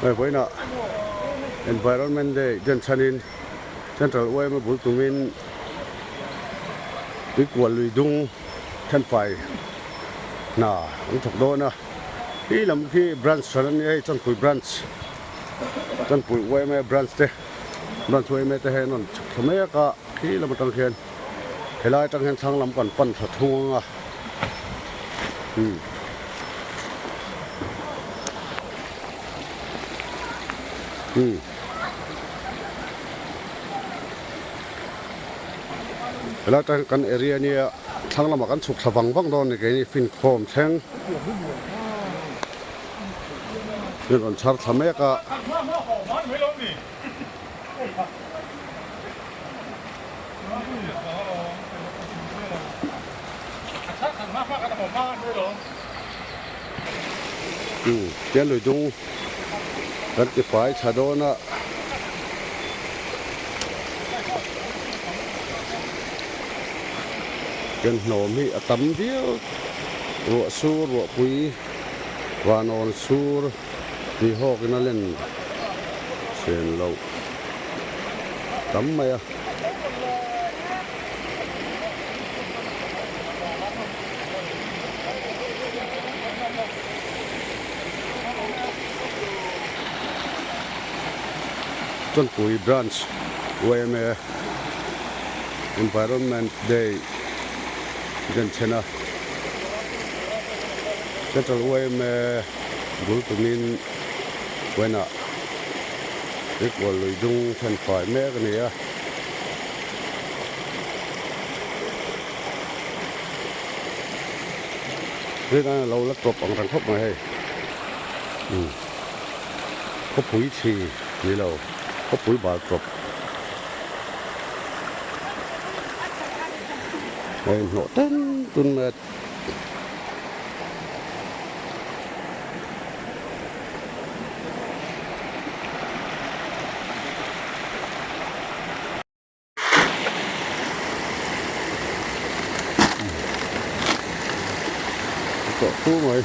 Hei vawiinah Environment Day den chhanin Central yma bul tumin tuikual lui dung thenfai hna an thawk dawn a. Khi lam khi branch hran a nia hei Chanpui branch Chanpui yma branch te branch yma te hei an rawn chhuk thla mek a khi lam atang khian helai atang hian thlang lam kan pan thla thung ang a umm umm helai atang hian kan area nia thlang lamah kan chhuk thla vang vang dawn a ni keini finkhawm thleng in rawn chhar thla mek a. Umm tian lui dung kan ti fai tha dawn a. Tian hnawm hi a tam viau ruah sur ruah pui vanawn sur tui hawk in a len chen loh tam mai a. Chawnpui Branch yma Environment Day denchhena Central yma bul tumin vawiinah Tuikual lui dung thenfai mek a ni a. Rinai a lo la tawp ang reng khawp mai hei. Umm khawpui thli ni lo khawpui bal tawp. Hei hnawh ten tun mai a. Tawh fu mai.